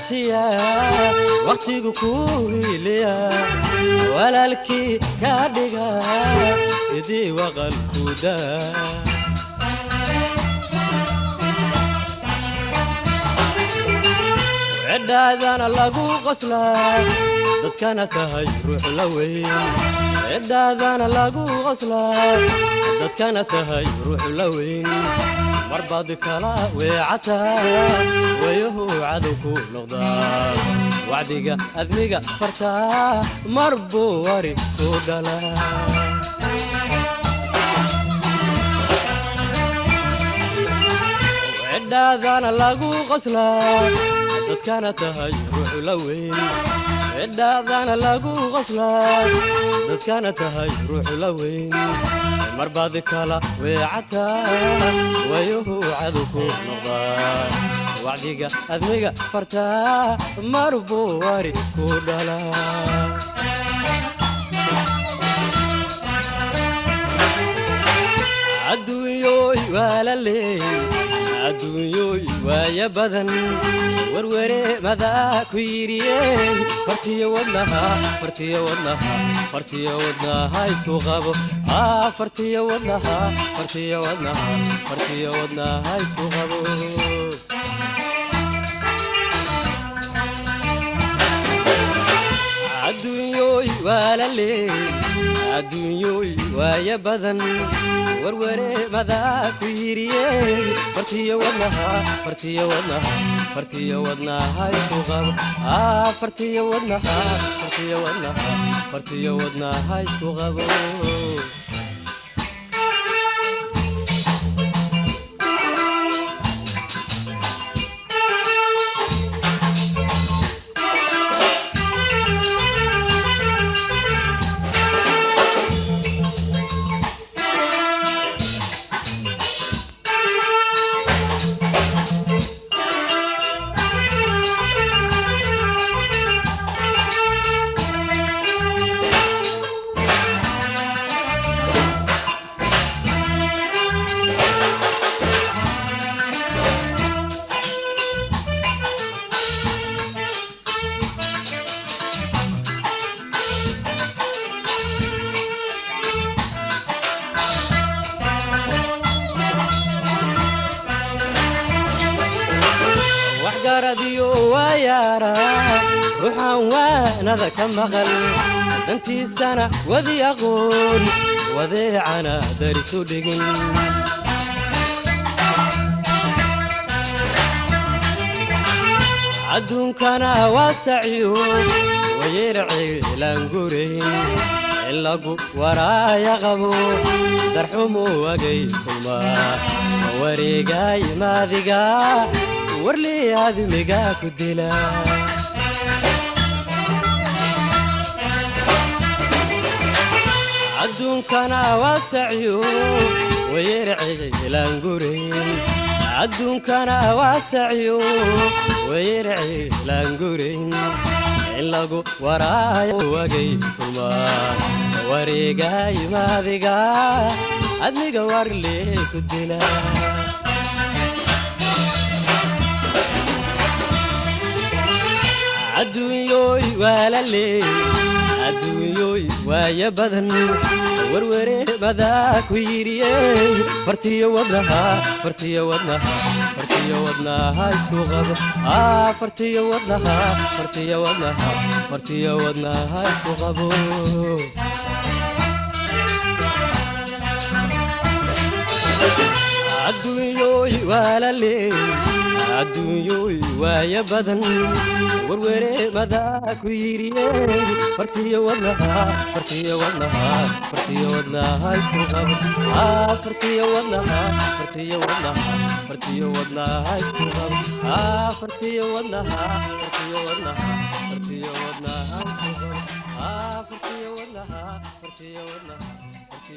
Wanaajiya wakhtigu kuu hiiliya, walaalkii kaa dhiga sidii waqalkuda. Cidhaadana lagu qoslaa, dadkana tahay ruux la weyn. Cidhaadana lagu qoslaa, dadkana tahay ruux la weyn. Marbaad kala weecataa, wayuhu cadow ku noqdaa. Wacdiga admiga fartaa mar buu wari ku dhalaa. Cidhaadana lagu qoslaa, dadkana tahay ruux la weyn. Cidhaadana lagu qoslaa, dadkana tahay ruux la weyn. Marbaad kala weecataa, wayuhu cadow ku noqdaa. Wacdiga admiga fartaa mar buu wari ku dhalaa. Adduunyooy waa la leey, adduunyooy waaya badan. Werwere madaa ku yidhiyey, fartiyo wadnaha, fartiyo wadnaha, fartiyo wadnaha isku qabo. Aa, fartiyo wadnaha, fartiyo wadnaha, fartiyo wadnaha isku qabo. Adduunyooy waa la leey, adduunyooy waaya badan. Werwere madaa ku yidhiyey, fartiyo wadnaha, fartiyo wadnaha, fartiyo wadnaha isku qabo. Aa, fartiyo wadnaha, fartiyo wadnaha, fartiyo wadnaha isku qabo. Waxgaradiyo waayaara ruuxaan waanada ka maqal, dantiisana wadi aqoon, wadeecana darisu dhigin. Adduunkana waa saciyo wayerciilaan gurayn, in lagu waraaya qabo darxumu wagay kulmaa. Wareegay maadiga warlii admiga ku dila. Adduunkana waa saciyo wayerciilaan gurayn. Adduunkana waa saciyo wayerciilaan gurayn, in lagu waraayo wagay kulmaa. Wareegay maadiga admiga warlee ku dila. Adduunyooy waa la leey, adduunyooy waaya badan. Werwere madaa ku yidhiyey, fartiyo wadnaha, fartiyo wadnaha, fartiyo wadnaha isku qabo. Aa, fartiyo wadnaha, fartiyo wadnaha, fartiyo wadnaha isku qabo. Adduunyooy waa la leey, adduunyooy waaya badan. Werwere madaa ku yidhiyey, fartiyo wadnaha, fartiyo wadnaha, fartiyo wadnaha isku qabo. Aa, fartiyo wadnaha, fartiyo wadnaha, fartiyo wadnaha isku qabo. Aa, fartiyo wadnaha, fartiyo wadnaha, fartiyo wadnaha isku qabo. Aa, fartiyo wadnaha, fartiyo wadnaha,